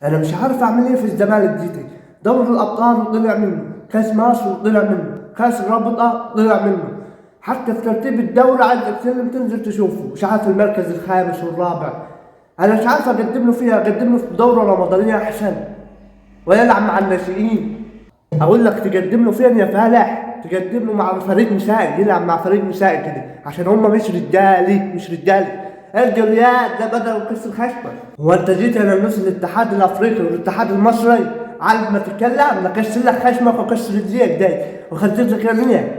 انا مش عارف اعمل ايه في الزمالك دي. دوري الابطال وطلع منه، كاس مصر وطلع منه، كاس الرابطة طلع منه، حتى في ترتيب الدوري عايز تسلم تنزل تشوفه مش عارف المركز الخامس والرابع. انا مش عارف اقدم له فيها، اقدم له في دوره رمضانيه احسن ويلعب مع الناشئين. اقول لك تقدم له فين يا فالح؟ تقدم له مع فريق نسائي، يلعب مع فريق نسائي كده عشان هم مش رجالي، مش رجالي. الجريات ده بدل كسر خشبه. هو انت جيت هنا نص الاتحاد الافريقي والاتحاد المصري عارف ما تتكلم، نكسر لك خشمك وكسر رجليك ده وخزيت لك عينيك.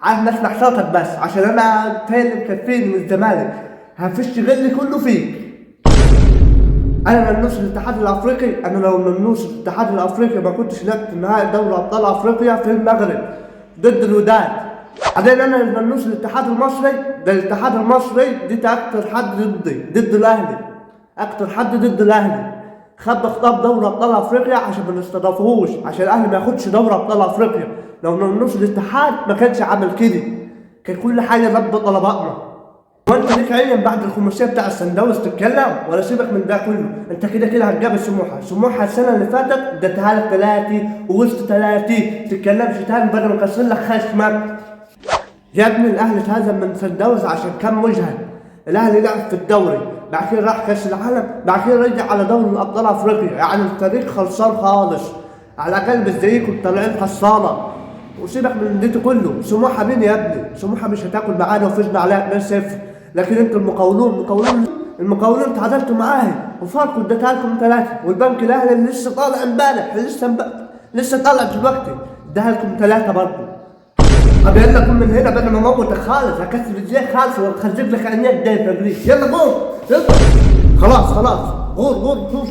عارف ما اسمع صوتك بس عشان انا كفاية اللي مكفيني من الزمالك، هفش غلي كله فيك. انا من نص الاتحاد الافريقي، انا لو من نص الاتحاد الافريقي ما كنتش لعبت نهائي دوري ابطال افريقيا في المغرب ضد الوداد. بعدين انا من نص الاتحاد المصري، ده الاتحاد المصري دي اكتر حد ضدي، ضد الاهلي، اكتر حد ضد الاهلي. خد خطاب دوري ابطال افريقيا عشان ما نستضافهوش، عشان الاهلي ما ياخدش دوري ابطال افريقيا. لو من نص الاتحاد ما كانش عمل كده، كان كل حاجة رب طلباتنا. وانت ليك عين بعد الخماسيه بتاع السندوتش تتكلم ولا سيبك من ده كله؟ انت كده كده هتجاب سموحه، سموحه السنة اللي فاتت اديتها لك 3 ووسط 3، تتكلمش تاني بدل ما اكسر لك خشمك. يا ابني الاهلي اتهزم من سندوز عشان كان مجهد. الاهلي لعب في الدوري، بعد كده راح كاس العالم، بعد كده رجع على دوري الابطال افريقيا، يعني الفريق خلصان خالص. على الاقل مش زيكم طالعين حصاله. وسيبك من ديته كله، سموحه مين يا ابني؟ سموحه مش هتاكل معانا وفزنا عليها 2-0، لكن انتوا المقاولون، المقاولون المقاولون تعادلتوا معاها وفاركو اديتها لكم 3، والبنك الاهلي اللي لسه طالع امبارح، لسه طالع دلوقتي اداها لكم 3 برضه. طب يلا قوم من هنا بدل ما اموتك خالص، هكسر رجليك خالص وهخزن لك عينيك ده في رجليك. يلا قوم يلا، خلاص خلاص، غور غور غور.